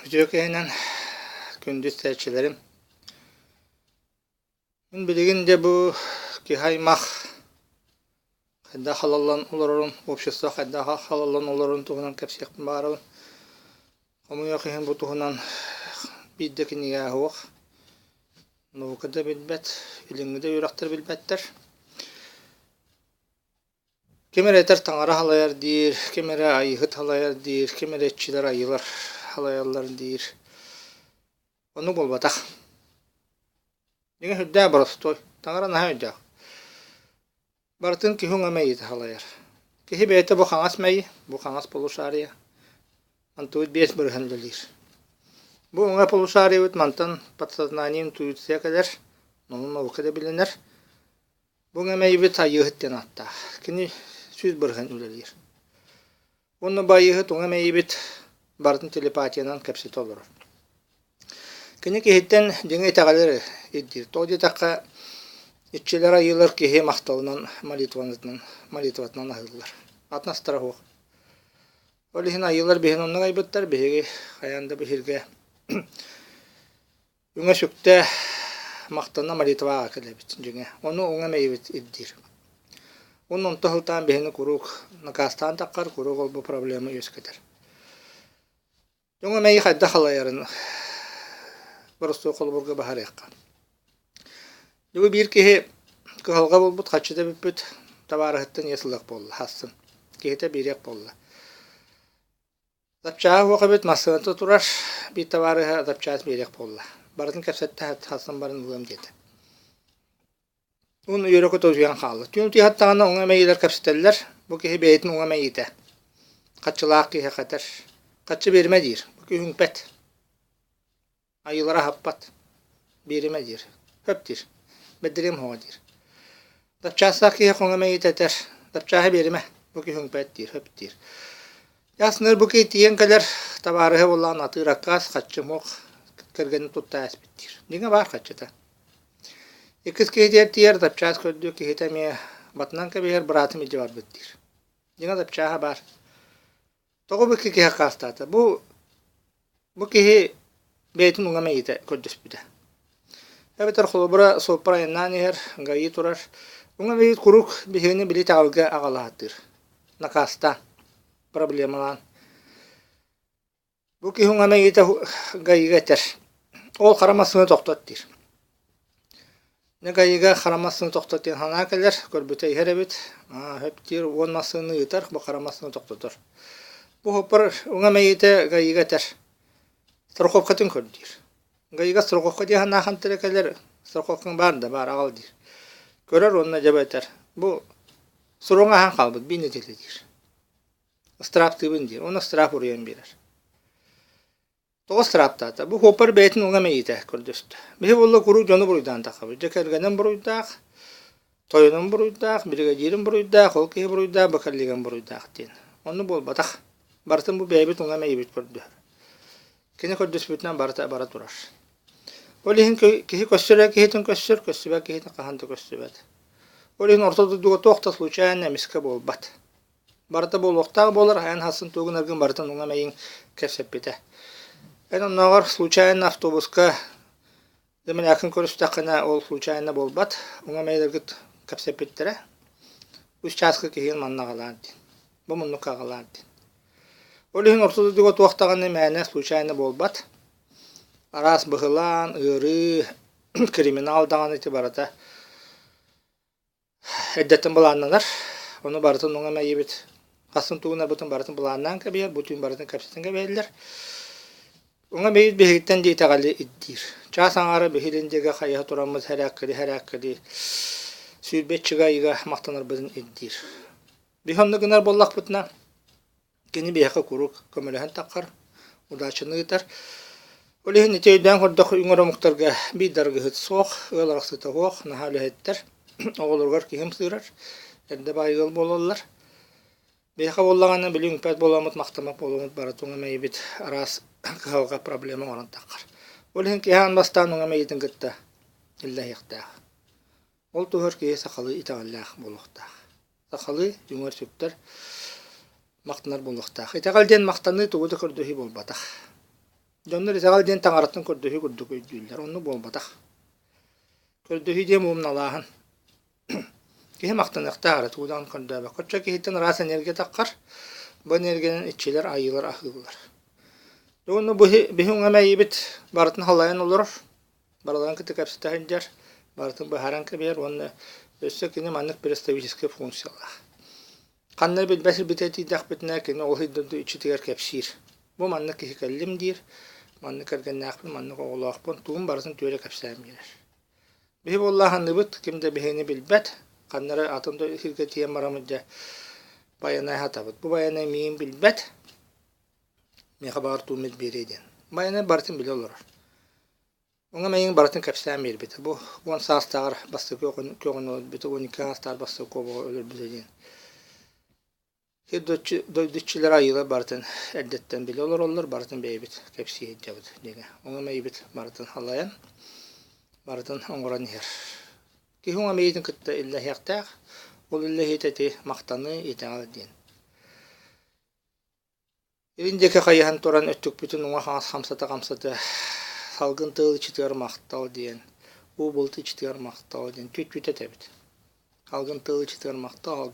Үтүө киһинэн күндү истээччилэрим! Мин билигин дьэ бу киһи аймах хайдах халаллан олорорун, общество хайдах халаллан олорорун туһунан кэпсиэхпин баҕарабын. Хомойуох иһин бу туһунан биир да кинигэ суох. Наука да билбэт, илиҥҥи да үөрэхтэр билбэттэр. Ким эрэ этэр таҥара халайар диир, ким эрэ айыыһыт халайар диир, ким эрэ иччилэр айыылар халайаллар диир. Оннук буолбатах. Дьиҥэ сүрдээх боростуой, таҥара наһаа өйдөөх. Барытын киһи уҥа мэйиитэ халайар. Киһи бэйэтэ бу хаҥас мэйи, бу хаҥас полушарие, онтубут 5% үлэлиир. Бу уҥа полушариебыт мантан подсознание интуиция кэлэр, ону наука да билинэр. Бу Ҥэмэйбит Айыыһыт диэн ааттаах. Кини 100% үлэлиир. Уонна бу Айыыһыт уҥа мэйиибит барытын телепатиянан кэпсэтэ олорор. Кини киһиттэн дьиҥэ итэҕэли эрэ ирдиир. Тоҕо диэтэххэ, иччилэр айыылар киһи махталынан молитванытынан молитватынан аһыыллар. Атын астара суох. Ол иһин айыылар биһини оннук айбыттар, биһиги хайаан да биһиргэ Үҥэ-сүктэ махтана молитваҕа кэлэбит дьиҥэ. Ону уҥа мэйибит ирдиир. Уонна онто сылтаан биһини куруук накаастаан таххар, куруук ол бу проблема үөскэтэр. Уҥа мэйи хайдах халайарын боростуой холобурга баһарыахха. Дьэ бу биир киһи кыһалҕа буолбут, харчыта бүппүт, табаарыһыттан иэс ылыах буолла, хассын. Киһитэ биэриэх буолла. Запчаһа суох эбит, массыыната турар, биир табаарыһа запчаас биэриэх буолла. Барытын кэпсэттэ, хассан баран ылыам диэтэ. Уонна үөрэ-көтө утуйан хаалла. Түүн утуйа сыттаҕына уҥа мэйиилэр кэпсэтэллэр. Бу киһи бэйэтин уҥа мэйиитэ. Хаччылаах киһиэхэ этэр. Хаччы биэримэ диир. Бу киһи үҥпэт. Айыылара аһаппат, биэримэ диир, сөп диир, бэрдэриэм суоҕа диир. Запчаастаах киһи хоҥо мэйиитэ этэр, запчааһы биэримэ, бу киһи үҥпэт диир, сөп диир. Ясныыр бу киһи тиийэн кэлэр, табаарыһа буоллаҕына атыыр аккаас, хаччы муох кэргэнин тутта ааспыт диир. Дьиҥэ баар хаччыта. Иккис киһитигэр тиийэр, запчаас көрдүүр киһитэ эмиэ батынан кэбиһэр, быраатым илдьэ барбыт диир. Дьиҥэ запчааһа баар. Тоҕо бу киһи аккаастаата? Бу киһи бэйэтин уҥа мэйиитэ көрдөспүтэ. Эбэтэр холобура суоппар айаннаан иһэр, ГАИ турар. Уҥа мэйиит куруук биһигини били итэҕэлгэ аҕалаһаттыыр. Накаастаан, проблемалаан. Бу киһи уҥа мэйиитэ ГАИга этэр. Ол хара массыына тохтот диир. Дьэ ГАИга хара массыына тохтот диэн санаа кэлэр, көрбүтэ иһэр эбит. Аа, сөп диир, 10 массыынаны ыытар, бу хара массыына тохтотор. Бу суоппар уҥа мэйиитэ ГАИга этэр. Страховкатын көр диир. ГАИга страховка диэн санаа хантан эрэ кэлэр, страховкаҥ баар да баар, аҕал диир. Көрөр уонна дьэ этэр. Бу суруҥ аһан хаалбыт, биир нэдиэлэ диир. Ыстырааптыыбын диир уонна ыстыраап уруйан биэрэр. Тоҕо ыстырааптаата? Бу суоппар бэйэтин уҥа мэйиитэ көрдөстө. Биһи буолла куруук дьону буруйдаан таххабыт. Дьэ кэргэним буруйдаах, тойонум буруйдаах, биригэдьиирим буруйдаах, ол киһи буруйдаах, бу коллегам буруйдаах диэн. Оннук буолбатах. Барытын бу бэйэбит уҥа мэйиибит көрдөһөр. Кини көрдөспүтүнэн барыта бара турар. Ол иһин киһи көссөр эрэ киһитин көссөр, көссүбэт киһитин хаһан да көссүбэт. Ол иһин орто дойдуга туох да случайно эмискэ буолбат. Барыта буолуохтаах буолар, эн хассын тугун эргин барытын уҥа мэйиҥ кэпсэппитэ. Эн оннооҕор случайно автобуска землякын көрүстэххинэ ол случайно буолбат, уҥа мэйилэргит кэпсэппиттэрэ. Үс чааска киһигин манна аҕалаар диэн. Бу муннукка аҕалаар диэн. Ол иһин орто дойдуга туох даҕаны мээнэ случайно буолбат. Араас быһылаан, ыарыы, криминал даҕаны ити барыта Эрдэттэн былааннанар, ону барытын уҥа мэйиибит хасын тугунарбытын барытын былааннаан кэбиһэр, бу түүн барытын кэпсэтэн кэбиһэллэр. Уҥа мэйиит биһигиттэн дии итэҕэли ирдиир. Чаас аҥаара биһи илин диэки хайыһа тураммыт һэрээккэли-һэрээккэли 20 ыйга махтанарбытын ирдиир. Биһи онно гынар буоллахпытына, Кини биһиэхэ куруук көмөлөһөн таххар, удачаны ыытар. Ол иһин ити өйдөөн көрдөххө үҥэр омуктарга биир да арыгыһыт суох, ыал арахсыыта суох, наһаа үлэһиттэр, оҕолоругар киһи ымсыырар, эрдэ баай ыал буолаллар. Биһиэхэ буоллаҕына били үҥпэт буоламмыт, махтаммат буоламмыт бары туҥа мэйибит араас кыһалҕа, проблема оҥорон таххар. Ол иһин киһи аан бастаан уҥа мэйиитин кытта иллэһиэхтээх. Ол туһугар киһи сахалыы итэҕэллээх буолуохтаах. Сахалыы үҥэр-сүктэр махтанар буолуохтаах. Итэҕэл диэн махтаныы тугу да көрдөһүү буолбатах. Дьоннор итэҕэл диэн таҥараттан көрдөһүү курдук өйдүүллэр, оннук буолбатах. Көрдөһүү диэн муомналааһын. Киһи махтаныахтаах эрэ, тугу даҕаны көрдөөбөккө. Оччо киһиттэн ыраас энергия таххар, бу энергиянан иччилэр, айыылар аһыыллар. Уонна бу биһи уҥа мэйиибит барытын халайан олорор, барыларын кытта кэпсэтэ сылдьар, барытын быһааран кэбиһэр уонна өссө кини маннык представительскай функциялаах. Ханна билбэт сирбитигэр тиийдэхпитинэ, кини ол дойду иччитигэр кэпсиир. Бу маннык киһи кэллим диир, маннык кэргэннээхпин, маннык оҕолоохпун, тугун барытын түөрэ кэпсээн биэрэр. Биһи буоллааһынныбыт, ким да биһигини билбэт, ханна эрэ атын да сиргэ тиийэн бараммыт дьэ Байанай аһатабыт. Бу Байанай миигин билбэт, миэхэ баҕар тууммут биэриэ диэн. Байанай барытын билэ олорор. Уҥа мэйиҥ барытын кэпсээн биэрбитэ. Бу 10 саастааҕар бастакы көҕүн өлөрбүтэ, 12 саастааҕар бастакы куобаҕы өлөрбүтэ диэн. Сир дойду иччилэрэ айыылар барытын эрдэттэн билэ олороллор, барытын бэйэбит кэпсии сылдьабыт диэҥэ. Уҥа мэйибит барытын халайан, барытын оҥорон иһэр. Киһи уҥа мэйиитин кытта иллэһиэхтээх, ол иллэһиитэ ити махтаныы, итэҕэл диэн. Илин диэки хайыһан туран өттүкпүтүн уҥа-хаҥас хамсата-хамсата салгын тыал иччитигэр махтал диэн, уу булт иччитигэр махтал диэн түт-түт этэбит. Салгын тыал иччитигэр махтал.